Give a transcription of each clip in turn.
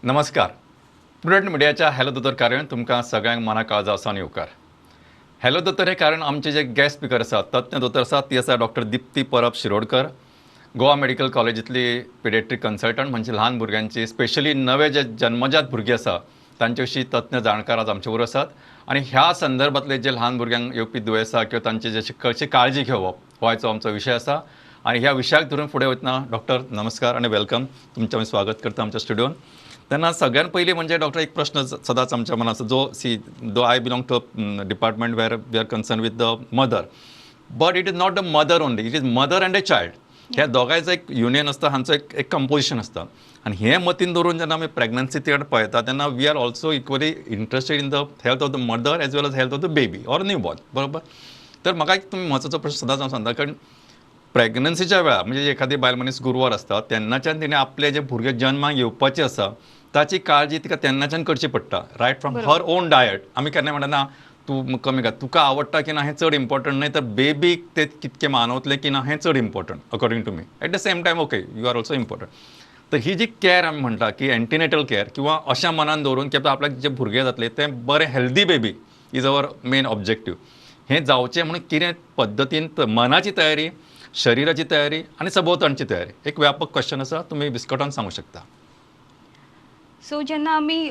नमस्कार. प्रुडंट मिडियाच्या हॅलो दोतोर कार्यावळीन तुमकां सगळ्यांक मना काळजा सावन येवकार. हॅलो दोतोर हे कारण आमचे जे गेस्ट स्पिकर आसात, तज्ञ दोतोर आसात, ती आसा डॉक्टर दिप्ती परब शिरोडकर, गोवा मेडिकल कॉलेजींतली पिडिएट्रीक कन्सल्टंट, म्हणजे ल्हान भुरग्यांची, स्पेशली नवे जे जन्मजात भुरगीं आसा तांचे विशीं तज्ञ जाणकार आज आमचे बरोबर आसात. आनी ह्या संदर्भांतले जे ल्हान भुरग्यांक येवपी दुयेंसां किंवा तांची जे कशी काळजी घेवप हो आयचो आमचो विशय आसा. आनी ह्या विशयाक धरून फुडें वतना डॉक्टर नमस्कार आनी welcome, तुमचें आमी स्वागत करता आमच्या स्टुडियोन. तेन्ना सगळ्यात पयलीं म्हणजे डॉक्टर एक प्रश्न सदांच आमच्या मनात आसा, जो see, though I belong to a department where we are concerned with the mother, but it is not the mother only, it is mother and a child. ह्या दोगांयचो एक युनियन आसता, हांचो एक एक कंपोजिशन आसता. आनी हें मतीन दवरून जेन्ना आमी प्रेग्नन्सी कडेन पळयता तेन्ना we are also equally interested in the health of the mother as well as health of the baby or new born, बरोबर? तर म्हाका एक तुमी म्हत्वाचो प्रश्न सदांच हांव सांगता, कारण प्रेग्नन्सीच्या वेळार म्हणजे एखादी बायल मनीस गुरवार आसता तेन्नाच्यान तिणें आपलें जें भुरगें जन्माक येवपाचें आसा ताची काळजी तिका तेन्नाच्यान करची पडटा, right from her own diet. आमी केन्ना म्हणटा ना तूं कमी कर, तुका आवडटा की ना हें चड इम्पॉर्टंट न्हय, तर बेबीक तें कितकें मानवतलें की ना हें चड important according to me. At the same time, okay, you are also important. तर ही जी कॅर आमी म्हणटा की एंटीनेटल कॅर किंवा अशा मनान दवरून की आपल्याक जे भुरगें जातलें तें बरें, healthy baby is our main objective, हें जावचें म्हणून कितें पद्दतीन मनाची तयारी, शरिराची तयारी आनी सभोवताणची तयारी, एक व्यापक क्वेश्चन आसा, तुमी विस्कटावन सांगू शकता. सो जेन्ना आमी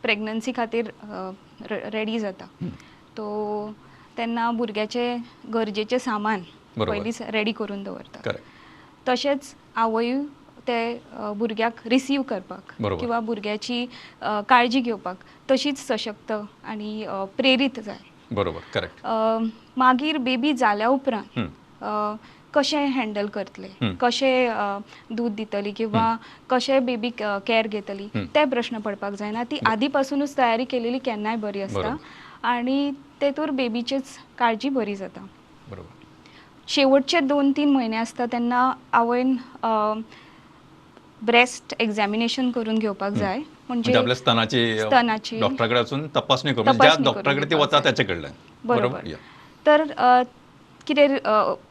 प्रेग्नन्सी खातीर रेडी जाता तो तेन्ना भुरग्याचें गरजेचें सामान पयलींच रेडी करून दवरता. तशेंच आवयूय ते भुरग्याक रिसीव करपाक किंवा भुरग्याची काळजी घेवपाक तशीच सशक्त आनी प्रेरीत जाय. बरोबर, करेक्ट. मागीर बेबी जाल्या उपरांत कशें हँडल करतले, कशें दूद दितली किंवा कशें बेबीक कॅर घेतली ते प्रश्न पडपाक जायना. ती आदी पासूनच तयारी केलेली केन्नाय बरी आसता आनी तेतूर बेबीचीच काळजी बरी जाता. शेवटचे 2-3 म्हयने आसता तेन्ना आवयन ब्रेस्ट एग्जामिनेशन करून घेवपाक जाय, म्हणजे आपल्या स्तनाची डॉक्टरा कडेन वचून तपासणी करून, ज्या डॉक्टरा कडेन ती वता त्याचे कडल्यान. बरोबर. तर कितें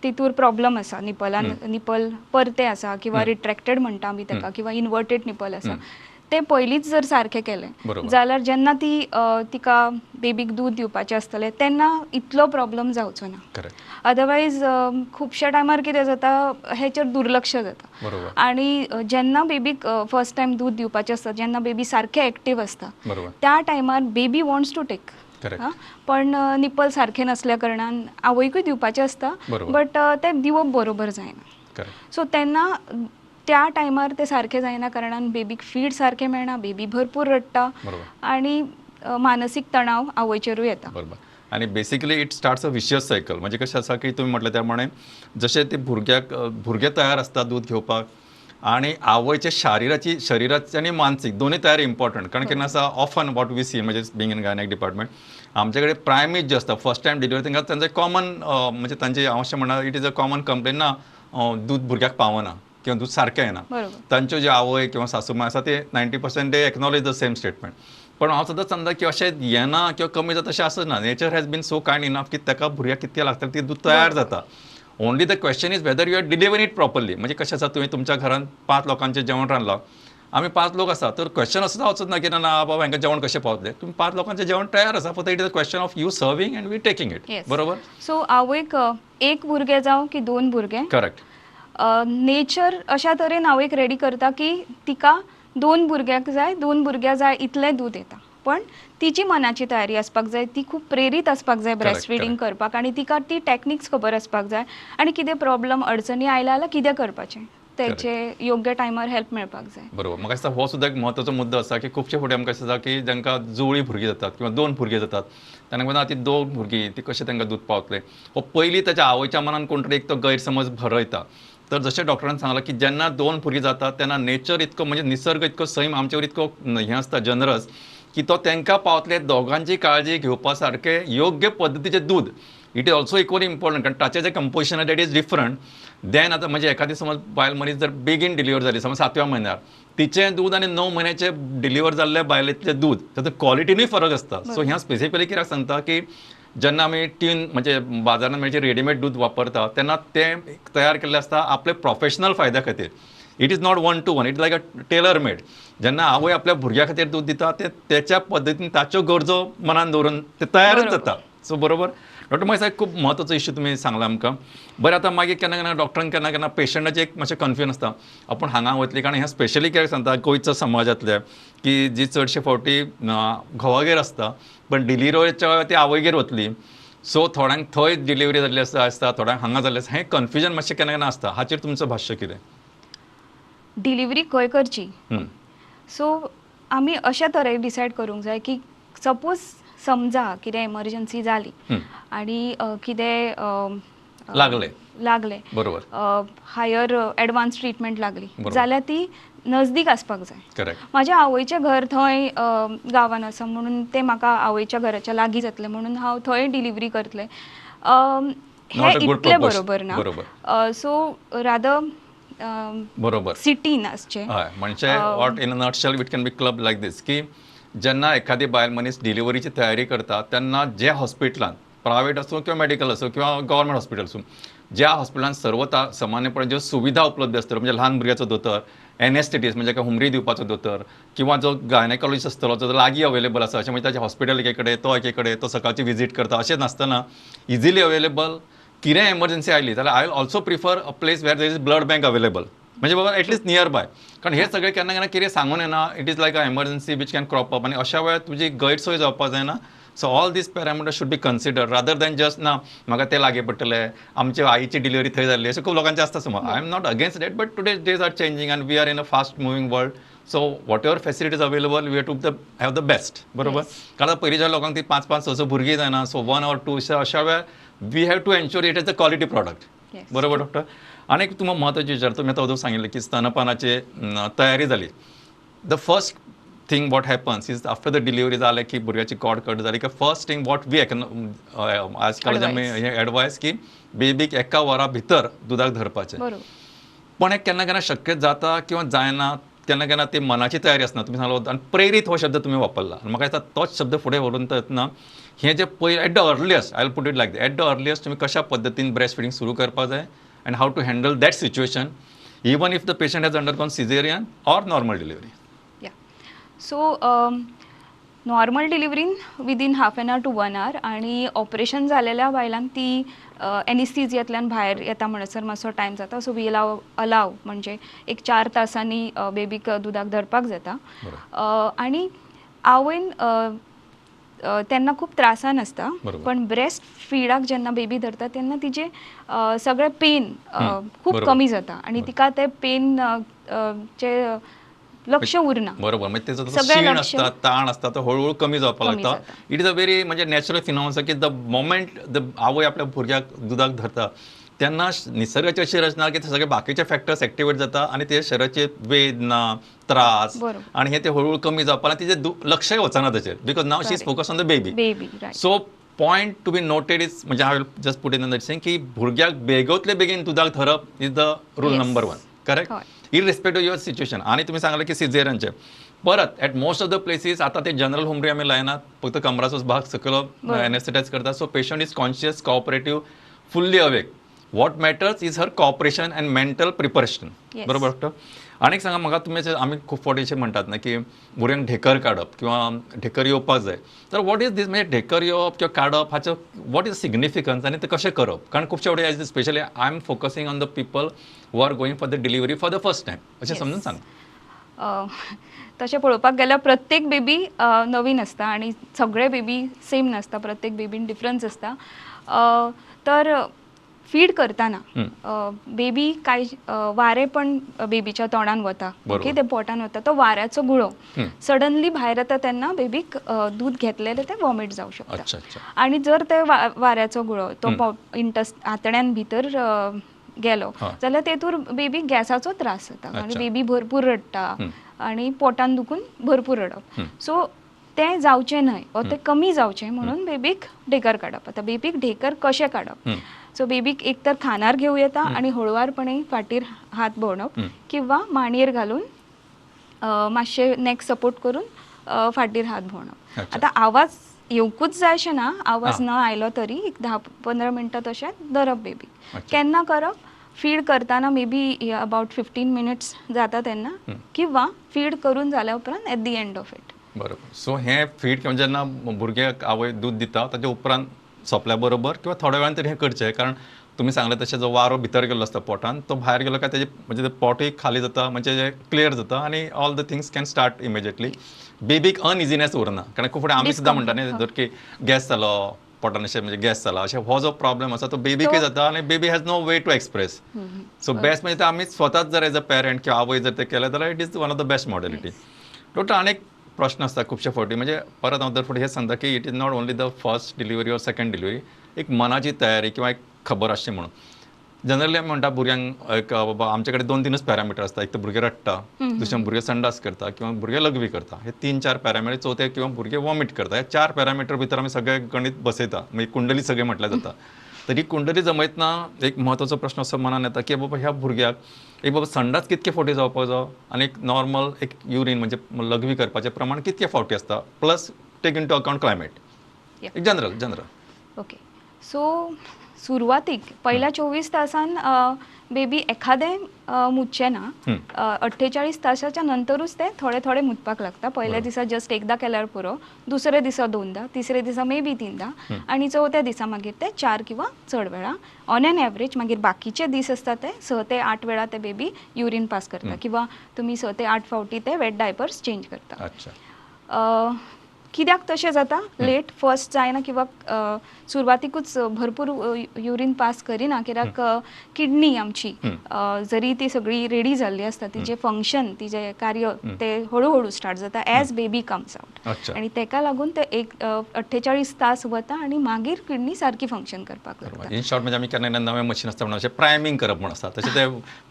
तितूर प्रॉब्लम आसा, निपलान निपल परते आसा किंवा रिट्रॅक्टेड म्हणटा आमी ताका, किंवा इन्वर्टेड निपल आसा, ते पयलींच जर सारकें केलें जाल्यार जेन्ना ती तिका बेबीक दूद दिवपाचें आसतलें तेन्ना इतलो प्रॉब्लम जावचो ना. अदरवायज खुबश्या टायमार कितें जाता, हेचेर दुर्लक्ष जाता आनी जेन्ना बेबीक फर्स्ट टायम दूद दिवपाचें आसता, जेन्ना बेबी सारकें एक्टीव आसता त्या टायमार बेबी वॉन्ट्स टू टेक, पण निपल सारकें नासल्या कारणान आवयकूय दिवपाचें आसता बट तें दिवप बरोबर जायना. सो तेन्ना त्या टायमार ते सारकें जायना कारणान बेबीक फीड सारकें मेळना, बेबी भरपूर रडटा आनी मानसीक तणाव आवयचेरूय येता. बरोबर. आनी basically it starts a vicious cycle. म्हणजे कशें आसा की तुमी म्हटलें त्या प्रमाणे जशें ते भुरग्याक भुरगें तयार आसता दूद घेवपाक आनी आवयचे शरिराची आनी मानसीक दोनूय तयारी इम्पॉर्टंट. कारण केन्ना आसा ऑफन what we सी, म्हणजे बींग इन गायनेक डिपार्टमेंट आमचे कडेन प्रायमेज जे आसता फर्स्ट टायम डिलिव्हरी तांकां तांचे कॉमन म्हणजे तांचे हांव अशें म्हणा it is a common complain ना, दूद भुरग्याक पावना किंवा दूद सारकें येना. तांच्यो ज्यो आवय किंवा सासूमाय आसा ते 90% they acknowledge the same statement. पण हांव सदांच सांगता की अशें येना किंवा कमी जाता अशें आसना. Nature has been so kind enough की ताका भुरग्याक कितकें लागता ती दूद तयार जाता. Only the question is whether you are delivering it properly. म्हणजे कशें आसा, तुवें तुमच्या घरांत 5 लोकांचें जेवण रांदलां, आमी 5 लोक आसा, तर क्वेश्चन असो जावचोच ना की ना बाबा हांकां जेवण कशें पावतलें. तुमी 5 लोकांचें जेवण तयार आसा, फक्त it is a question of you serving and we taking it. बरोबर. सो आवयक एक भुरगें जावं की 2 भुरगें, करेक्ट, नेचर अशा तरेन आवयक रेडी करता की तिका 2 भुरग्यांक जाय, 2 भुरग्यां जाय इतलें दूद येता, पण तिची मनाची तयारी आसपाक जाय, ती खूब प्रेरीत आसपाक जाय ब्रेस्ट फिडींग करपाक आनी तिका ती टॅक्निक्स खबर आसपाक जाय आनी कितें प्रॉब्लम अडचणी आयल्या जाल्यार कितें करपाचें तेचे योग्य टायमार हेल्प मेळपाक जाय. बरोबर. म्हाका दिसता हो सुद्दां एक म्हत्वाचो मुद्दो आसा की खुबशे फावटी आमकां अशें जाता की जांकां जुवळी भुरगीं जातात किंवा 2 भुरगीं जातात तांकां म्हणटा ती 2 भुरगीं ती कशें तांकां दूद पावतलें, हो पयलीं ताच्या आवयच्या मनान कोण तरी एक तो गैरसमज भरयता. तर जशें डॉक्टरान सांगलां की जेन्ना 2 भुरगीं जातात तेन्ना नेचर इतको म्हणजे निसर्ग इतको सैम आमचेवर इतको हें आसता जनरस की तो तांकां पावतले दोगांची काळजी घेवपा सारकें योग्य पद्दतीचें दूद. It is also equally important, कारण ताचें जें कंपोजिशन आसा that is different then. आतां म्हणजे एखादी समज बायल मनीस जर बेगीन डिलिव्हर जाली, समज 7व्या म्हयन्यार, तिचें दूद आनी 9 म्हयन्याचें डिलिव्हर जाल्ले बायलेंतलें दूद तातूंत क्वॉलिटीनूय फरक आसता. सो ह्या स्पेसिफिकली कित्याक सांगता की जेन्ना आमी टीन म्हणजे बाजारांत मेळचे रेडीमेड दूद वापरता तेन्ना तें तयार केल्लें आसता आपले प्रोफेशनल फायद्या खातीर. It is not one to one, it like a tailor made. जेन्ना आवय आपल्या भुरग्या खातीर दूद दिता ते त्याच्या पद्दतीन ताच्यो गरजो मनान दवरून ते तयारच जाता. सो बरोबर डॉक्टर महेश साहेब, खूब म्हत्वाचो इश्यू तुमी सांगला आमकां. बरें, आतां मागीर केन्ना केन्ना डॉक्टरांक केन्ना केन्ना पेशंटाचें एक मातशें कन्फ्युजन आसता, आपूण हांगा वतली, कारण हें स्पेशली कित्याक सांगता गोंयचो समाजांतले की जी चडशे फावटी घोवागेर आसता पण डिलिव्हरीच्या वेळार ती आवयगेर वतली. सो थोड्यांक थंय डिलिव्हरी जाल्ली आसता आसता, थोड्यांक हांगा जाल्ली आसता. हें कन्फ्युजन मातशें केन्ना केन्ना आसता, हाचेर तुमचो भाश्य कितें? डिलिव्हरी खंय करची, सो आमी अशा तरेन डिसायड करूंक जाय की सपोज समजा कितें एमर्जन्सी जाली आनी कितें लागलें लागलें, बरोबर, हायर एडवान्स ट्रिटमेंट लागली जाल्यार ती नजदीक आसपाक जाय. करेक्ट. म्हाज्या आवयचें घर थंय गांवान आसा म्हणून तें म्हाका आवयच्या घराच्या लागीं जातलें म्हणून हांव थंय डिलिव्हरी करतलें, हें इतलें बरोबर ना. सो रादर बरोबर सिटीन आसचें. हय, म्हणजे what in a nutshell it can be club like this की जेन्ना एखादी बायल मनीस डिलिव्हरीची तयारी करता तेन्ना जे हॉस्पिटलान, प्रायवेट आसूं किंवा मेडिकल आसूं किंवा गव्हर्मेंट हॉस्पिटल आसूं, ज्या हॉस्पिटलान सर्वता सामान्यपणे ज्यो सुविधा उपलब्ध आसतल्यो, म्हणजे ल्हान भुरग्याचो दोतोर, एनेस्थेटिस्ट म्हणजे हुमरी दिवपाचो दोतोर, किंवा जो गायनेकॉलॉजिस्ट आसतलो जो लागीं अवेलेबल आसा, अशें म्हणजे ताचें हॉस्पिटल एके कडेन, तो एके कडेन, तो सकाळची विजीट करता अशें नासतना इजिली अवेलेबल कितें एमर्जन्सी आयली जाल्यार I will also prefer a place where there is blood bank available, म्हणजे बाबा एटलिस्ट नियर बाय. कारण हे सगळें केन्ना केन्ना कितें सांगून येना, it is like a emergency which can crop up, आनी अशा वेळार तुजी गैरसोय जावपाक जायना. So all these parameters should be considered rather than just ना म्हाका तें लागीं पडटलें, आमचे आईची डिलिव्हरी थंय जाल्ली, अशें खूब लोकांचें आसता समज. I am not against that, but today days are changing and we are in a fast moving world. So whatever facilities available we have to have the best. बरोबर, कारण पयलींच्या लोकांक ती 5 5 6 6 भुरगीं जायना. सो 1 or 2 अशा वेळार we have to ensure it is a quality product. बरोबर डॉक्टर. आनी एक तुमकां म्हत्वाचें विचार, तुमी आतां अदोग सांगिल्लें की स्तनपानाची तयारी जाली. The first thing what happens is after the delivery जालें की भुरग्याची कॉर्ड कट जाली की फर्स्ट थिंग what we आजकाल आमी हें एडवायस की बेबीक 1 वरा भितर दुदाक धरपाचें. पण हें केन्ना केन्ना शक्य जाता किंवा जायना, केन्ना केन्ना ती मनाची तयारी आसना. तुमी सांगलो आनी प्रेरीत हो शब्द तुमी वापरला, आनी म्हाका दिसता तोच शब्द फुडें व्हरून येतना हें जें पयलें at the earliest, I will put it like at the earliest तुमी कशा पद्दतीन ब्रेस्ट फिडींग सुरू करपाक जाय and how to handle that situation even if the patient has undergone caesarean or normal delivery. So normal डिलिव्हरीन within half an hour to 1 hour, आनी operation जालेल्या बायलांक ती एनिस्थीजियांतल्यान भायर येता म्हणसर मातसो टायम जाता. सो we allow म्हणजे एक 4 तासांनी बेबीक दुदाक धरपाक जाता. आनी आवयन तेन्ना खूब त्रासान आसता, पण ब्रेस्ट फिडाक जेन्ना बेबी धरता तेन्ना तिजें सगळें पेन खूब कमी जाता आनी तिका तें पेन चे लक्ष उरना. बरोबर, म्हणजे तेजो शीण आसता, ताण आसता, तो हळूहळू कमी जावपाक लागता. It is a very म्हणजे नॅचरल फिनॉमिनन की the moment the आवय आपल्या भुरग्याक दुदाक धरता तेन्ना निसर्गाची अशी रचना की सगळे बाकीचे फॅक्टर्स एक्टिवेट जाता आनी ते शरीराचे वेदना, त्रास आनी हे ते हळूहळू कमी जावपाक लागता. तिजें लक्षय वचना ताचेर because now she is focus on the baby. So point to be noted is म्हणजे I will just put in that thing की भुरग्याक बेगोतले बेगीन दुदाक धरप is the rule number 1. Correct, irrespective your situation. आनी तुमी सांगलें की सिझेरियनचें परत at most of the places आतां ते जनरल हुमरी आमी लायनात, फक्त कमराचोच भाग सकलो एनेस्थेटायज करता. So patient is conscious, cooperative, fully awake. What matters is her cooperation and mental preparation. बरोबर डॉक्टर. आनी एक सांगा म्हाका, तुमी आमी खूब फावटी अशें म्हणटात ना की भुरग्यांक ढेकर काडप किंवा ढेकर येवपाक जाय, तर what is these म्हणजे ढेकर येवप किंवा काडप हाचो what is significance आनी तें कशें करप? कारण खुबशे फावटी specially I am focusing on the people who are going for the delivery for the first time, अशें समजून सांग. तशें पळोवपाक गेल्यार प्रत्येक बेबी नवीन आसता आनी सगळे बेबी सेम नासता, प्रत्येक बेबीन डिफरन्स आसता. तर फीड करताना बेबी काय वारें पण बेबीच्या तोंडान वता, ओके, ते पोटान वता, तो वाऱ्याचो गुळो सडनली भायर येता तेन्ना बेबीक दूद घेतलेलें तें वॉमीट जावं शकता. आनी जर ते वाऱ्याचो गुळो तो आतड्यान भितर गेलो जाल्यार तेतूर बेबीक गॅसाचो त्रास जाता आनी बेबी भरपूर रडटा आनी पोटान दुखून भरपूर रडप. सो तें जावचें न्हय वा तें कमी जावचें म्हणून बेबीक ढेकर काडप. आतां बेबीक ढेकर कशें काडप? सो बेबीक एक तर खानार घेवं येता आनी हळुवारपणे फाटीर हात भोंवडप किंवा मांडयेर घालून मातशें नेक सपोर्ट करून फाटीर हात भोंवडप. आतां आवाज येवकूच जाय अशें ना, आवाज न आयलो तरी एक 10-15 मिनटां तशें धरप बेबीक. केन्ना करप? फीड करताना may be about 15 minutes जाता तेन्ना किंवा फीड करून जाल्या उपरांत at the end of it. बरोबर. सो हें फीड किंवा जेन्ना भुरग्याक आवय दूद दिता ताच्या उपरांत, सोंपल्या बरोबर किंवा थोड्या वेळान तरी हें करचें, कारण तुमी सांगलें तशें जो वारो भितर गेल्लो आसता पोटान, तो भायर गेलो काय तेजे म्हणजे ते पोटूय खाली जाता, म्हणजे क्लियर जाता आनी all the things can start immediately. बेबीक अनइझिनेस उरना, कारण खूब फावटी आमी सुद्दां म्हणटा न्ही, जर की गॅस जालो पोटान अशें, म्हणजे गॅस जाला अशें, हो जो प्रॉब्लेम आसा तो बेबीकय जाता आनी baby has no way to express. So best म्हणजे ते आमी स्वताच जर एज अ पॅरंट किंवा आवय जर ते केलें जाल्यार it is one of the best modality. Doctor, आनी एक प्रश्न आसता खुबशे फावटी, म्हणजे परत हांव दर फावटी हें सांगता की it is not only the first delivery or second delivery, एक मनाची तयारी किंवा एक खबर आसची म्हणून. जनरली आमी म्हणटा भुरग्यांक एक, बाबा आमचे कडेन दोन तीनच पॅरामिटर आसता. एक तर भुरगें रडटा, दुसरें भुरगें संडास करता किंवा भुरगें लघवी करता. हे तीन चार पॅरामिटर, चवथे किंवा भुरगें वॉमीट करता. ह्या चार पॅरामिटर भितर आमी सगळे गणीत बसयता, मागीर कुंडली सगळें म्हटल्यार जाता. तर ही कुंडली जमयतना एक म्हत्वाचो प्रश्न असो मनान येता की बाबा ह्या भुरग्याक एक बाबा संडास कितके फावटी जावपाक जाय आनी एक नॉर्मल एक युरीन म्हणजे लघवी करपाचें प्रमाण कितके फावटी आसता, plus take into account climate. एक जनरल जनरल. ओके, सो सुरवातीक पहिल्या 24 तासान बेबी एखादें मुतचें ना. 48 तासाच्या नंतरूच ते थोडे थोडे मुतपाक लागता. पहिल्या दिसा जस्ट एकदा केल्यार पुरो, दुसऱ्या दिसा दोनदा, तिसऱ्या दिसा मे बी तीनदा आणि चवथ्या दिसा मागीर ते चार किंवा चड वेळा ऑन एन एवरेज. मागीर बाकीचे दीस आसता ते 6 ते 8 वेळा ते बेबी युरीन पास करता किंवा तुमी 6 ते 8 फावटी ते वेट डायपर्स चेंज करता. कित्याक तशें जाता, लेट फर्स्ट जायना किंवा सुरवातीकूच भरपूर युरीन पास करिना? कित्याक किडनी आमची जरी ती सगळी रेडी जाल्ली आसता, तिजें फंक्शन, तिजें कार्य ते हळू हळू स्टार्ट जाता एज बेबी कम्स आवट. आनी तेका लागून ते एक 48 तास वता आनी मागीर किडनी सारकी फंक्शन करपाक लागता. इन शॉर्ट, म्हणजे आमी केन्ना केन्ना नवें मशीन आसता म्हणून अशें प्रायमींग करप म्हूण आसता, तशें ते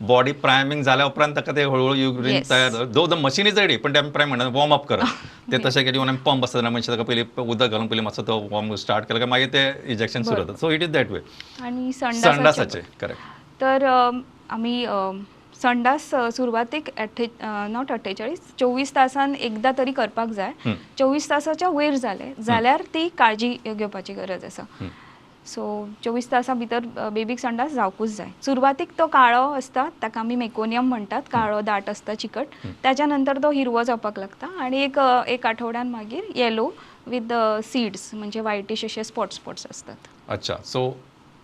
बॉडी प्रायमींग जाल्या उपरांत ताका ते हळूहळू युरीन तयार. Though the machine is ready, पण ते आमी प्रायम म्हणटा, वॉर्म अप करप, ते तशें केली आमी पंप आसता तेन्ना मनशां ताका पयलीं उदक घालून पयलीं मातसो तो वॉर्म स्टार्ट केलो काय मागीर ते इजेक्शन सुरू जाता. So it is that way. आनी संडासाचे संडासाचे, करेक्ट. तर आमी संडास सुरवातीक अठ्ठे not 48, 24 तासान एकदा तरी करपाक जाय. 24 तासाच्या वयर जालें जाल्यार ती काळजी घेवपाची गरज आसा. सो 24 तासां भितर बेबीक संडास जावकूच जाय. सुरवातीक तो काळो आसता, ताका आमी मेकोनियम म्हणटात. काळो दाट आसता, चिकट. त्याच्या नंतर तो हिरवो जावपाक लागता आणि एक आठवड्यान मागीर येलो विथ सीड्स, म्हणजे वायटीश अशे स्पॉट्स स्पॉट्स असतात. अच्छा, सो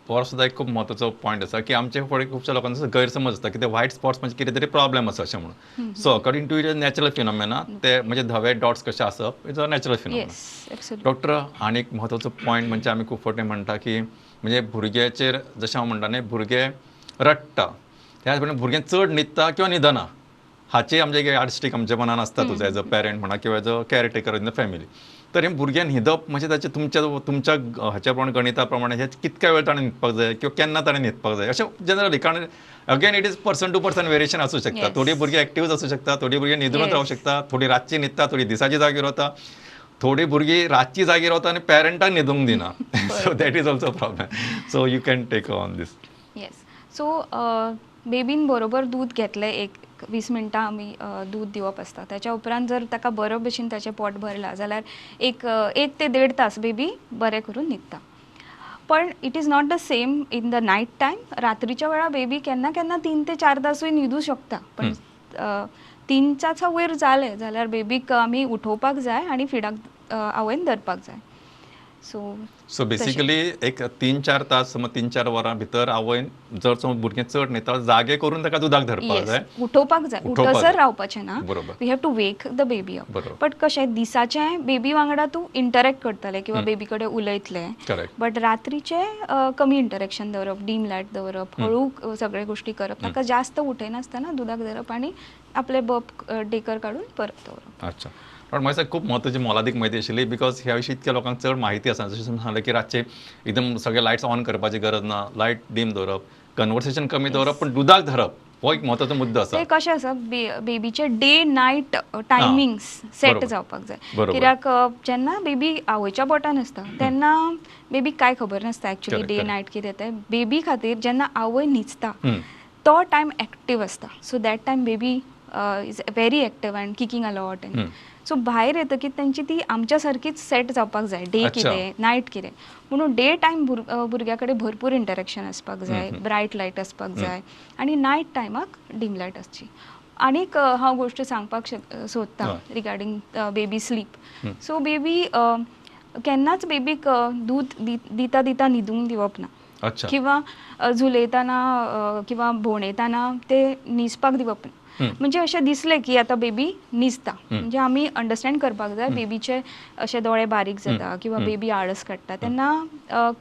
हो सुद्दां एक खूब म्हत्वाचो पॉयंट आसा की आमचे फुडें खुबश्या लोकांचो गैरसमज आसता की ते व्हायट स्पॉट्स म्हणजे कितें तरी प्रॉब्लेम आसा अशें म्हणून. So according to it natural phenomena. ते म्हणजे धवे डॉट्स कशे आसप it's a natural phenomena. Yes, absolutely. Doctor, आनी एक म्हत्वाचो पॉयंट म्हणजे आमी खूब फावटी म्हणटा की म्हणजे भुरग्याचेर, जशें हांव म्हणटा न्ही, भुरगे रडटा, त्याच प्रमाणे भुरगें चड न्हिदता किंवा न्हिदना, हाची आमचे एक यार्डस्टीक आमच्या मनान आसता, तुजो एज अ पॅरंट म्हणा किंवा as a caretaker in the family. तर हें भुरगें न्हिदप म्हणजे ताचें तुमच्या तुमच्या हाच्या प्रमाणे, गणिता प्रमाणे हें कितक्या वेळ ताणें न्हिदपाक जाय किंवा केन्ना ताणें न्हिदपाक जाय अशें जनरली? कारण again it is person to person variation आसूं शकता. थोडीं भुरगीं एक्टिव्ह आसूं शकता, थोडीं भुरगीं न्हिदूनच रावूंक शकता, थोडीं रातची न्हिदता, थोडीं दिसाची जागी रावता, थोडीं भुरगीं रातची जागी रावता आनी पॅरंटाक न्हिदूंक दिना. So that is also problem. So you can take on this. Yes, so बेबीन बरोबर दूद घेतलें, एक 20 मिनटां आमी दूद दिवप आसता. त्याच्या उपरांत जर ताका बरो भशेन ताचें पोट भरलां जाल्यार 1 ते देड तास बेबी बरें करून न्हिदता. पण it is not the same in the night time. रात्रीच्या वेळार बेबी केन्ना केन्ना 3 ते 4 तासूय न्हिदूं शकता, पण तीनच्याच्या वयर जालें जाल्यार बेबीक आमी उठोवपाक जाय आनी फिडाक आवयन धरपाक जाय. सो सो बेसिकली एक 3-4 तास, समज 3-4 वरां भितर आवयन जर समज भुरगें चड न्हिदता, जागे करून ताका दुदाक धरपाक जाय. उठोवपाक जाय. उठोवपाक उठसर जाय. रावपाचें ना. We have to wake the baby up. But कशें, दिसाचें बेबी वांगडा तूं इंटरेक्ट करतलें किंवा बेबी कडेन उलयतलें, बट रात्रीचें कमी इंटरेक्शन दवरप, डीम लायट दवरप, हळू सगळे गोश्टी करप, ताका जास्त उठयनासतना दुदाक धरप आनी आपले बब डेकर काडून परत दवरप. अच्छा, पण म्हाका दिसता खूब म्हत्वाची मोलादीक म्हायती आशिल्ली, because ह्या विशीं इतक्या लोकांक चड म्हायती आसा. जशें तुमी सांगलें की रातचे एकदम सगळे लायट्स ऑन करपाची गरज ना, लायट डीम दवरप, कन्वर्सेशन कमी दवरप, पण दुदाक धरप हो एक म्हत्वाचो मुद्दो आसा. ते कशें आसा, बेबीचे डे नायट टायमिंग्स सेट जावपाक जाय. कित्याक जेन्ना बेबी आवयच्या पोटान आसता तेन्ना बेबीक कांय खबर नासता एक्चुअली डे नायट कितें तें. बेबी खातीर जेन्ना आवय न्हिजता तो टायम एक्टीव आसता. So that time baby is very active and kicking a lot and so भायर येतकीर तेंची ती आमच्या सारकीच सेट जावपाक जाय, डे कितें नायट कितें. म्हणून डे टायम भुरग्या कडेन भरपूर इंटरेक्शन आसपाक जाय, ब्रायट लायट आसपाक जाय आनी नायट टायमाक डीम लायट आसची. आनीक हांव गोश्ट सांगपाक सोदता regarding baby sleep. So baby केन्नाच बेबीक दूद दिता दिता न्हिदूंक दिवप ना, किंवा झुलयतना किंवा भोंवडयतना ते न्हिजपाक दिवप ना. म्हणजे अशें दिसलें की आतां बेबी न्हिजता म्हणजे आमी अंडरस्टँड करपाक जाय, बेबीचे अशे दोळे बारीक जाता किंवा बेबी आळस काडटा तेन्ना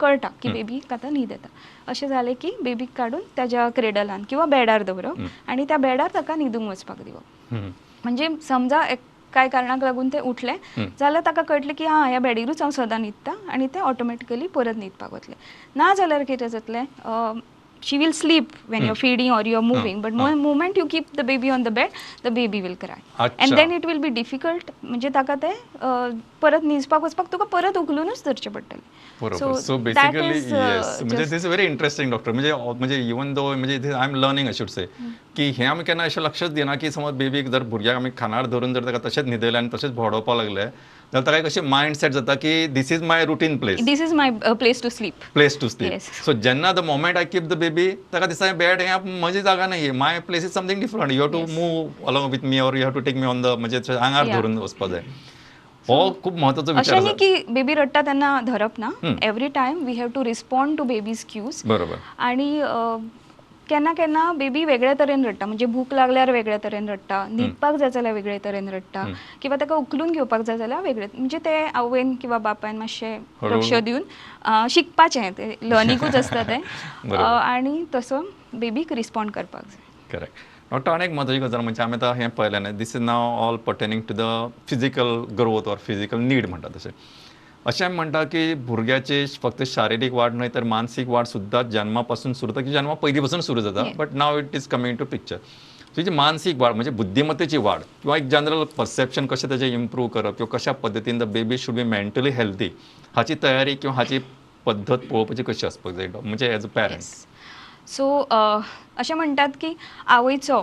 कळटा की बेबीक आतां न्हीद येता. अशें जालें की बेबीक काडून ताज्या क्रेडलान किंवा बेडार दवरप आनी त्या बेडार ताका न्हिदूंक वचपाक दिवप. म्हणजे समजा कांय कारणाक लागून ते उठले जाल्यार ताका कळटलें की हां ह्या बेडीरूच हांव सदां न्हिदता आनी ते ऑटोमॅटिकली परत न्हिदपाक वतले. ना जाल्यार कितें जातलें, she will sleep when you're feeding or you're moving, but moment you keep the baby on the bed, the baby will cry. And then it will be difficult, म्हणजे ताका ते परत न्हिजपाक वचपाक तुका परत उखलूनच धरचें पडटलें. बरोबर. सो बेसिकली येस, म्हणजे this is very interesting doctor. म्हणजे म्हणजे इवन दो म्हणजे I am learning I should say की हें आमी केन्ना अशें लक्षच दिना की समज बेबीक जर भुरग्याक आमी खानार धरून जर ताका तशेंच न्हिदयलें आनी तशेंच भोंवडोवपाक लागले जाल्यार ताका एक अशें मायंड सेट जाता की this is my routine place, this is my place to sleep, place to sleep. So जेन्ना the moment I keep the baby ताका दिसता बेड हें म्हजी जागा न्ही, my place is something different, you have to move along with me or you have to take me on the म्हणजे आंगार धरून वचपाक जाय. हो खूब महत्वाचो विचार. अशें न्ही की बेबी रडटा तेन्ना धरप ना, every time we have to respond to baby's cues. बरोबर. आनी केन्ना केन्ना बेबी वेगळ्या तरेन रडटा, म्हणजे भूक लागल्यार वेगळ्या तरेन रडटा, न्हिदपाक जाय जाल्यार वेगळे तरेन रडटा, किंवा ताका उखलून घेवपाक जाय जाल्यार वेगळे. म्हणजे ते आवयन किंवा बापायन मातशें लक्ष दिवन शिकपाचें, तें लर्निंगूच आसता तें, आनी तसो बेबीक रिस्पोंड करपाक जाय. करेक्ट. डॉक्टर आनी एक म्हत्वाची गजाल म्हणजे आमी आतां हें पळयलें न्ही, this is now all pertaining to the physical growth or physical need म्हणटा तशें. अशें आमी म्हणटा की भुरग्याची फक्त शारिरीक वाड न्हय तर मानसीक वाड सुद्दां जन्मा पासून सुरू जाता, की जन्मा पयलीं पासून सुरू जाता, but now it is coming to picture. तुजी मानसीक वाड म्हणजे बुद्धिमत्तेची वाड किंवा एक जनरल परसेप्शन कशें ताजें इम्प्रूव करप किंवा कशा पद्दतीन the baby should be mentally healthy हाची तयारी किंवा हाची पद्दत पळोवपाची कशी आसपाक जाय म्हणजे एज अ पॅरंट. सो अशें म्हणटात की आवयचो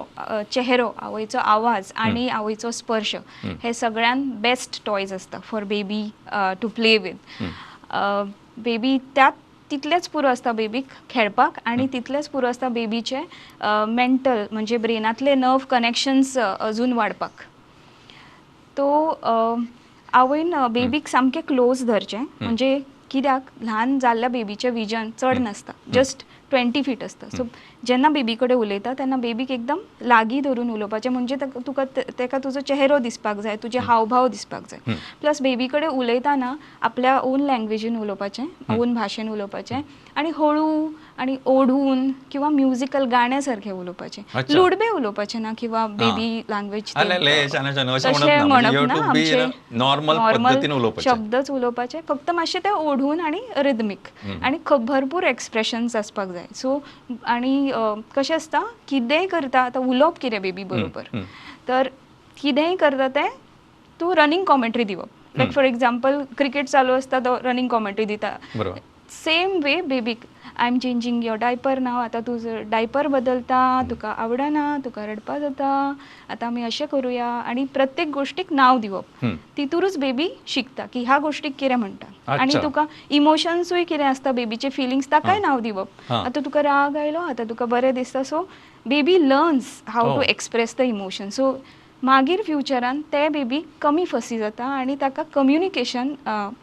चेहरो, आवयचो आवाज आनी आवयचो स्पर्श हे सगळ्यान बेस्ट टॉयज आसता for baby to play with. Baby त्यात तितलेंच पुरो आसता बेबीक खेळपाक आनी तितलेंच पुरो आसता बेबीचे मेंटल म्हणजे ब्रेनांतले नर्व कनेक्शन्स अजून वाडपाक. तो आवयन बेबीक सामकें क्लोज धरचें, म्हणजे कित्याक ल्हान जाल्ल्या बेबीचें विजन चड नासता, जस्ट 20 फीट आसता. सो जेन्ना बेबी कडेन उलयता तेन्ना बेबीक एकदम लागीं धरून उलोवपाचें, म्हणजे तुका तेका तुजो चेहरो दिसपाक जाय, तुजे हावभाव दिसपाक जाय. प्लस बेबी कडेन उलयतना आपल्या ओन लँग्वेजीन उलोवपाचें, ओन भाशेन उलोवपाचें आनी हळू आनी ओढून किंवा म्युजिकल गाण्या सारकें उलोवपाचें, लुडबे उलोवपाचें ना किंवा बेबी लँग्वेज तशें म्हणप ना, आमचे नॉर्मल शब्दच उलोवपाचे, फक्त मातशें ते ओढून आनी रिदमीक आनी भरपूर एक्सप्रेशन्स आसपाक जाय. सो आनी कशें आसता कितेंय करता आतां उलोवप कितें बेबी बरोबर, तर कितेंय करता तें तूं रनींग कॉमेंट्री दिवप, लायक फॉर एग्जाम्पल क्रिकेट चालू आसता तो रनींग कॉमेंट्री दिता, सेम वे बेबीक I am changing your diaper now, आतां तुजो डायपर बदलता, तुका आवडना, तुका रडपा जाता, आतां आमी अशें करुया, आनी प्रत्येक गोश्टीक नांव दिवप, तितूरूच बेबी शिकता की ह्या गोश्टीक कितें म्हणटा. आनी तुका इमोशन्सूय कितें आसता बेबीचे फिलिंग्स ताकाय नांव दिवप, आतां तुका राग आयलो, आतां तुका बरें दिसता. So baby learns how to express the emotion. So मागीर फ्युचरान ते बेबी कमी फसी जाता आनी ताका कम्युनिकेशन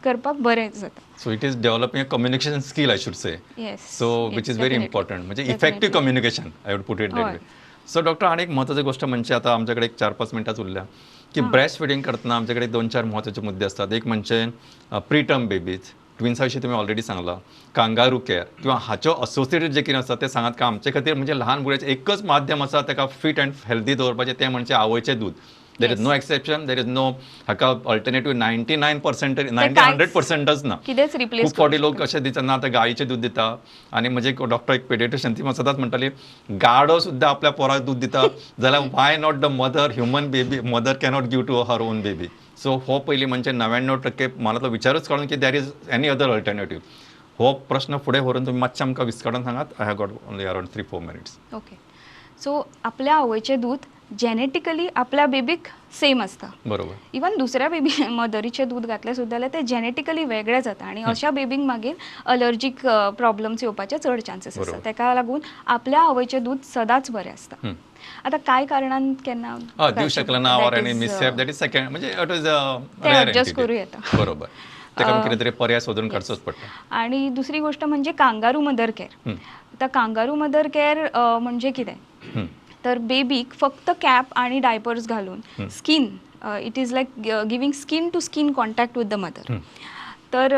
करपाक बरें जाता. So it is developing a communication skill I should say. Yes. So which is very important, म्हणजे effective communication I would put it that way. So doctor आनी एक म्हत्वाची गोष्ट म्हणजे आता आमच्याकडे एक 4-5 मिनटांच उरल्या की ब्रेस्ट फिडिंग करतना आमच्याकडे 2-4 महत्वाचे मुद्दे असतात. एक म्हणजे प्रीटर्म बेबीज, ट्विन्सा विशीं तुमी ऑलरेडी सांगला, कांगारू केअर किंवा हाचो असोसिएटेड जे कितें आसा तें सांगात का आमचे खातीर म्हणजे ल्हान भुरग्याचें एकच माध्यम आसा ताका फिट अँड हेल्दी दवरपाचें तें म्हणजे आवयचें दूद. There is no exception, there is no हाका अल्टरनेटिव्ह 99% 100%च ना. खूब फावटी लोक अशें दिता ना आतां गायीचें दूद दिता, आनी म्हजे एक डॉक्टर एक पेडियाट्रिशियन ती म्हाका सदांच म्हणटाली गाडो सुद्दां आपल्या पोराक दूद दिता जाल्यार why not the mother, human baby mother cannot give to her own baby. So हो पयलीं म्हणजे 99% मनांतलो विचारूच काडून की there is any other alternative, हो प्रश्न फुडें व्हरून तुमी मातशें आमकां विस्काडून सांगात. I have got only around 3-4 minutes. Okay. So आपल्या आवयचें दूद जेनेटिकली आपल्या बेबीक सेम आसता. बरोबर. इवन दुसऱ्या बेबी मदरीचें दूद घातलें सुद्दां जाल्यार तें जेनेटिकली वेगळें जाता आनी अशा बेबींक मागीर अलर्जीक प्रॉब्लम्स येवपाचे चड चान्सीस आसता. तेका लागून आपल्या आवयचें दूद सदांच बरें आसता. आतां कांय कारणान केन्ना दिवं शकलें ना or any mishap, that is second, म्हणजे it is ते एडजस्ट करूं येता. बरोबर, ताका कितें तरी पर्याय सोदून काडचोच पडटा. आनी दुसरी गोश्ट म्हणजे कांगारू मदर केअर. आतां कांगारू मदर केअर म्हणजे कितें तर बेबीक फक्त कॅप आनी डायपर्स घालून skin, it is like giving skin to skin contact with the mother. तर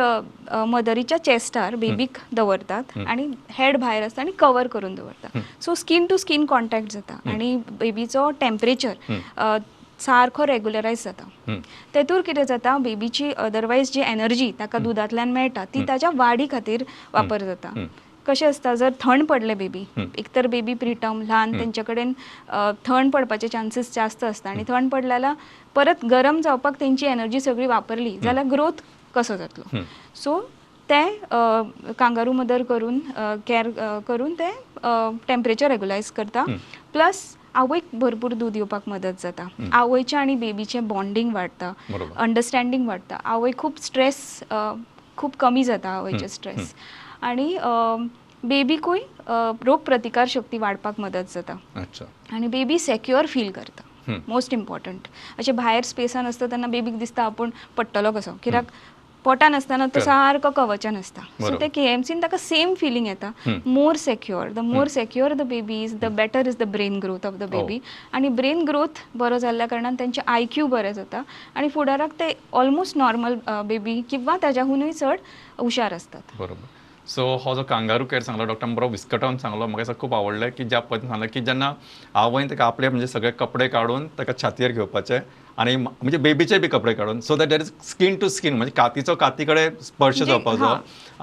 मदरीच्या चेस्टार बेबीक दवरतात आनी हेड भायर आसता आनी कवर करून दवरतात. So skin to skin contact जाता आनी बेबीचो टेम्परेचर सारको रेगुलरायज जाता. तेतूर कितें जाता, बेबीची अदरवायज जी एनर्जी ताका दुदांतल्यान मेळटा ती ताच्या वाडी खातीर वापर जाता. कशें आसता, जर थंड पडलें बेबी, एक तर बेबी प्रिटर्म ल्हान, तेंचे कडेन थंड पडपाचे चान्सीस जास्त आसता आनी थंड पडले जाल्यार परत गरम जावपाक तेंची एनर्जी सगळी वापरली जाल्यार ग्रोथ कसो जातलो. सो ते कांगारू मदर करून कॅर करून ते टेम्परेचर रेगुलायज करता. प्लस आवयक भरपूर दूद येवपाक मदत जाता. आवयचें आनी बेबीचें बॉन्डींग वाडटा, अंडरस्टँडींग वाडटा. आवय खूब स्ट्रेस खूब कमी जाता आवयचें स्ट्रेस आनी बेबीकूय रोग प्रतिकार शक्ती वाडपाक मदत जाता आनी बेबी सेक्युअर फील करता. मोस्ट इम्पॉर्टंट, अशें भायर स्पेसान आसता तेन्ना बेबीक दिसता आपूण पडटलो कसो, कित्याक पोटान आसतना तो सारको कवचान आसता. सो ते केएमसीन ताका सेम फिलींग येता, more secure. The more secure the baby is, the better is the brain growth of the baby. आनी ब्रेन ग्रोथ बरो जाल्ल्या कारणान तेंचे आयक्यू बरें जाता आनी फुडाराक ते ऑलमोस्ट नॉर्मल बेबी किंवा ताच्याहुनूय चड हुशार आसतात. बरोबर. सो हो जो कांगारू केअर सांगलो डॉक्टरान बरो विस्कटावन सांगलो, म्हाका असो खूब आवडलें की ज्या पद्दतीन सांगलें की जेन्ना आवयन ताका आपले म्हणजे सगळे कपडे काडून ताका छातयेर घेवपाचे आनी म्हणजे बेबीचे बी कपडे काडून, so that there is skin to skin, म्हणजे कातीचो काती कडेन स्पर्श जावपाचो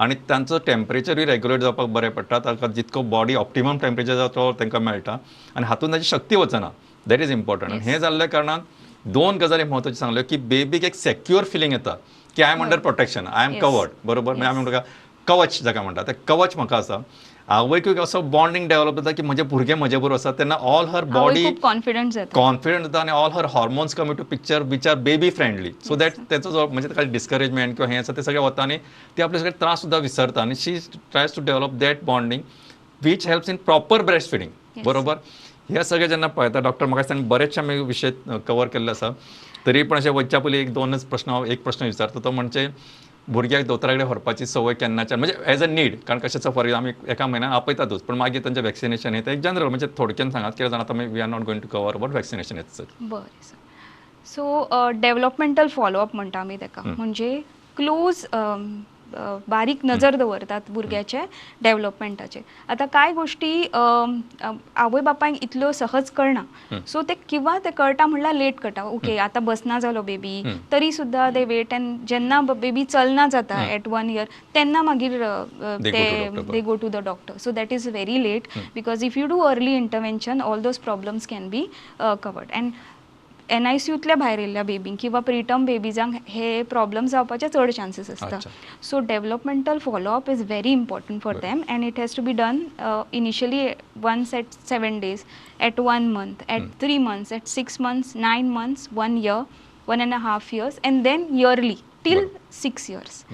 आनी तांचो टेम्परेचरूय रेगुलेट जावपाक बरें पडटा. ताका जितको बॉडी ऑप्टिमम टेम्परेचर जाता तो तांकां मेळटा आनी हातूंत ताची शक्ती वचना. That is important. हें जाल्ल्या कारणान दोन गजाली म्हत्वाच्यो सांगल्यो की बेबीक एक सेक्युअर फिलींग येता की I am under protection, I am covered. बरोबर, म्हणजे आमी म्हणटा कवच जाका म्हणटा तें कवच म्हाका आसा. आवयकूय असो बॉन्डिंग डेव्हलप जाता की म्हजें भुरगें म्हजे बरोबर आसा, तेन्ना ऑल हर बॉडी कॉन्फिडंट जाता, कॉन्फिडंट जाता आनी all her hormones come to picture which are baby friendly. So that तेचो जो म्हणजे ताका डिस्करेजमेंट किंवा हें आसा तें सगळें वता आनी ती आपले सगळे त्रास सुद्दां विसरता आनी she tries to develop that bonding which helps in proper breast feeding. बरोबर, हे सगळें जेन्ना पळयता डॉक्टर म्हाका दिसता बरेचशे आमी विशय कवर केल्ले आसा, तरी पण अशें वचच्या पयलीं एक दोनच प्रश्न, एक प्रश्न विचारता तो म्हणजे भुरग्याक दोतोरा कडेन व्हरपाची संवय केन्नाच्यान, म्हणजे एज अ नीड, कारण कशें फॉर आमी एका म्हयन्यान आपयतातूच, पण मागीर तांचें वॅक्सिनेशन हें तें एक जनरल म्हणजे थोडक्यान सांगात कित्याक जाणा आतां we are not going to cover about vaccination येत. बरें सर. सो डेव्हलपमेंटल फॉलोअप म्हणटा आमी ताका, म्हणजे क्लोज बारीक नजर दवरतात भुरग्याचे डेव्हलपमेंटाचे. आतां कांय गोश्टी आवय बापायक इतल्यो सहज कळना, सो ते किंवा ते कळटा म्हणल्यार लेट कळटा. ओके आतां बसना जालो बेबी तरी सुद्दां they wait, and जेन्ना बेबी चलना जाता एट 1 year तेन्ना मागीर ते they go to the doctor. So that is very late because if you do early intervention all those problems can be covered. And एनआयसीयूंतल्या भायर येयल्ल्या बेबींक किंवा प्रिटर्म बेबीजांक हे प्रॉब्लम जावपाचे चड चान्सीस आसता. So developmental follow up is very important for them and it has to be done initially once at 7 days, at 1 month, at 3 months, at 6 months, 9 months, 1 year, 1.5 years and then yearly till 6 years.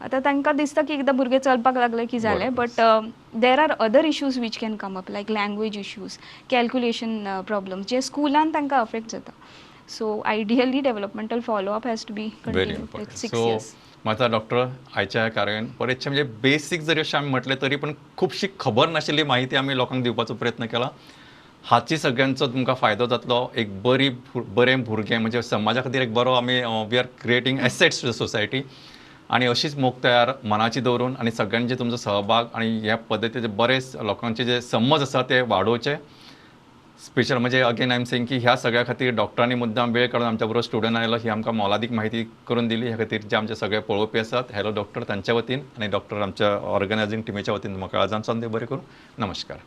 आतां तांकां दिसता की एकदां भुरगें चलपाक लागलें की जालें, but there are other issues which can come up like language issues, calculation problems जे स्कुलान तांकां अफेक्ट जाता. So ideally developmental follow up has to be continue till 6 years. म्हाका डॉक्टर आयच्या ह्या कार्यान बरेचशे म्हणजे बेसीक जरी अशें आमी म्हटलें तरी पण खुबशी खबर नाशिल्ली म्हायती आमी लोकांक दिवपाचो प्रयत्न केला. हाची सगळ्यांचो तुमकां फायदो जातलो. एक बरी बरें भुरगें म्हणजे समाजा खातीर एक बरो आमी we are creating assets to the society. आनी अशीच मोख तयार मनाची दवरून आनी सगळ्यांचे तुमचो सहभाग आनी ह्या पद्दतीचे बरेच लोकांचे जे समज आसा ते वाडोवचे. स्पेशल म्हणजे अगेन I am saying की ह्या सगळ्या खातीर डॉक्टरांनी मुद्दाम वेळ काडून आमच्या बरोबर स्टुडंट आयलो, ही आमकां मोलादीक म्हायती करून दिली. ह्या खातीर जे आमचे सगळे पळोवपी आसात हॅलो डॉक्टर तांच्या वतीन आनी डॉक्टर आमच्या ऑर्गनायझींग टिमीच्या वतीन तुमकां काळजान देव बरें करूं. नमस्कार.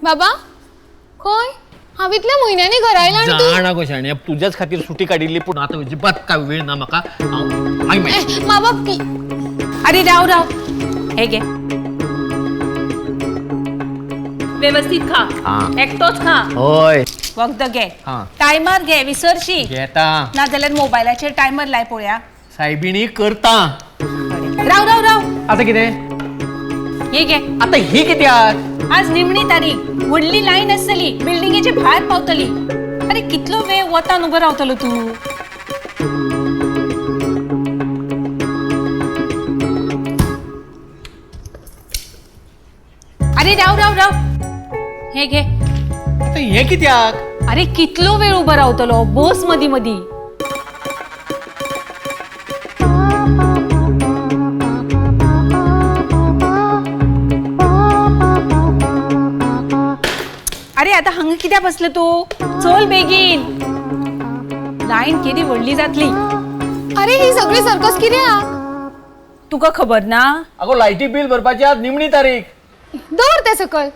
बाबा खंय हांव इतल्या म्हयन्यांनी घरा आयला आनी तूं जाणा गो शाण्या, तुज्याच खातीर सुटी काडिल्ली, पूण आतां अजिबात काय वेळ ना म्हाका. हांव मागीर मेळटा. ए, मा बाप की अरे राव राव, हे घे, व्यवस्थित खा. हा. एकटोच खा. हय. वखद घे. हा. टायमार घे, विसरशी. घेता. ना जाल्यार मोबायलाचेर टायमर लाय पळोवया. सायबिणी करता. राव राव राव. आता कितें? हे घे. आता ही कित्याक? आज निमणी तारीख, व्हडली लायन आसतली, बिल्डिंगेचे भायर पावतली. अरे कितलो वेळ वतान उबो रावतलो तूं? अरे राव राव राव, हे घे. आता हे कित्याक? अरे कितलो वेळ उबो रावतलो, बस मदी मदी. अरे आता हांगा कित्याक बसलो तूं? चल बेगीन, लायन केदी व्हडली जातली. अरे ही सगळी सर्कस कित्याक? तुका खबर ना? अगो लायटी बिल भरपाची आज निमणी तारीख. दवर ते सकल.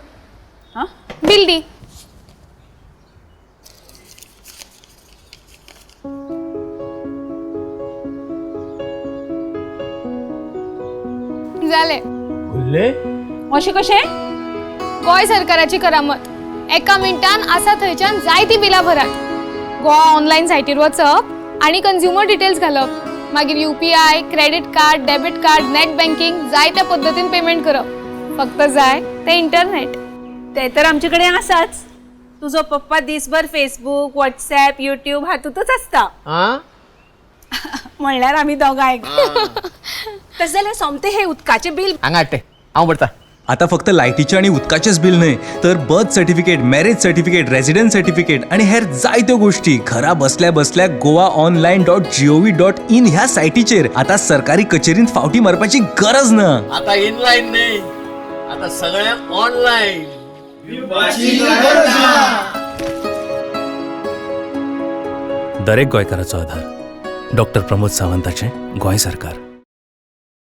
हा? बिल दी. जालें. भरले? अशें कशें? गोंय सरकाराची करामत. एका मिनटान आसा थंयच्यान जायतीं बिलां भरात. गोवा ऑनलायन सायटीर वचप आनी कंझ्युमर डिटेल्स घालप, मागीर UPI, credit card, debit card, net banking, जायत्या पद्दतीन पेमेंट करप. फक्त जाय तें इंटरनेट. ते तर आमचे कडेन आसाच. तुजो पप्पा दिसभर फेसबूक, व्हॉट्सॅप, युट्यूब हातूंतच आसता. हा. म्हणल्यार आमी दोगांय. तशें जाल्यार सोमतें हें उदकाचें बील हांगा हाडटे, हांव भरता. आता फक्त लायटीचें आनी उदकाचेंच बील न्हय, तर birth certificate, marriage certificate, residence certificate आनी हेर जायत्यो गोश्टी घरा बसल्या बसल्या goaonline.gov.in ह्या सायटीचेर. आता सरकारी कचेरींत फावटी मारपाची गरज ना. आता इनलाईन नाही, आता सगळें ऑनलाईन. दरेक गोंयकाराचो आधार. डॉक्टर प्रमोद सावंताचें गोंय सरकार.